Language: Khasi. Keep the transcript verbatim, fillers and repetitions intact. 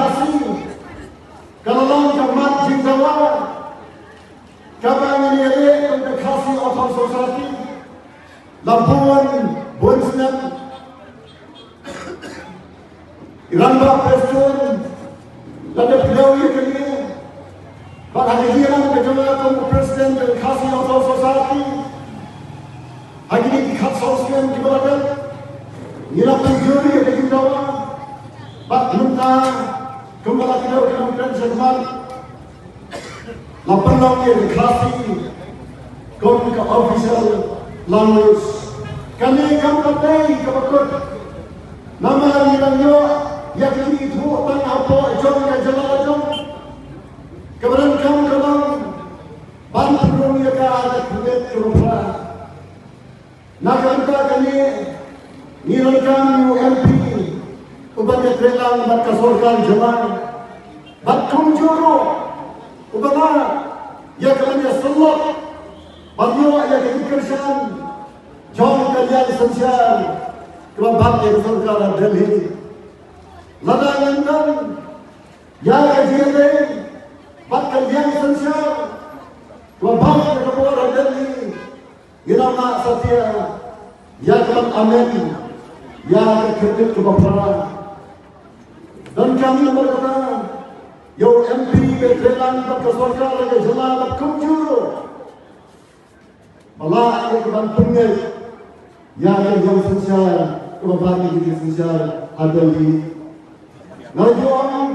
Khasi ka la long ka mat jingdawa kaba ngin ïaleh kum ka Khasi Authors' Society la bun bun snem. I Rangbah Prestone la dep kdew ïa kane. Bad ha ka jingïalam ka jong nga kum u President ka Khasi Authors' Society, ha kine ki khatsaw snem kiba la dep, ngi la pynjur ïa ka jingdawa. Bad mynta kumba la kdew ka nongkren shakhmat, la pynlong ïa ka Khasi kum ka official language. Kane kam pat dei kaba kut. Namar ngi dang ïoh ïa ka jingithuh tang hapoh jong ka jylla la jong. Kaba donkam ka long ban pynrung ïa ka ha ka khyrnit kaba phra. Na ka bynta kane ngi donkam ïa u M P uban ïatreilang bad ka sorkar jylla, bad kumjuh ruh uba lah ïa ka ban ïasyllok ban ïoh ïa ka jingkyrshan jong ka liang synshar kaba bat ïa ka sorkar Delhi. Lada ngim don ïa ka jingïadei bad ka liang synshar kaba bat ïa ka bor Delhi, ngi la mad satia ïa ka ban amend ïa ka khyrnit kaba phra. Donkam namar kata ïa u M P ba ïatreilang bad ka sorkar ka jylla bad kumjuh ruh ba lah ïa ka ban pynngeit ïa ka liang synshar kaba bat ïa ka liang synshar ha Delhi. Nga ju ong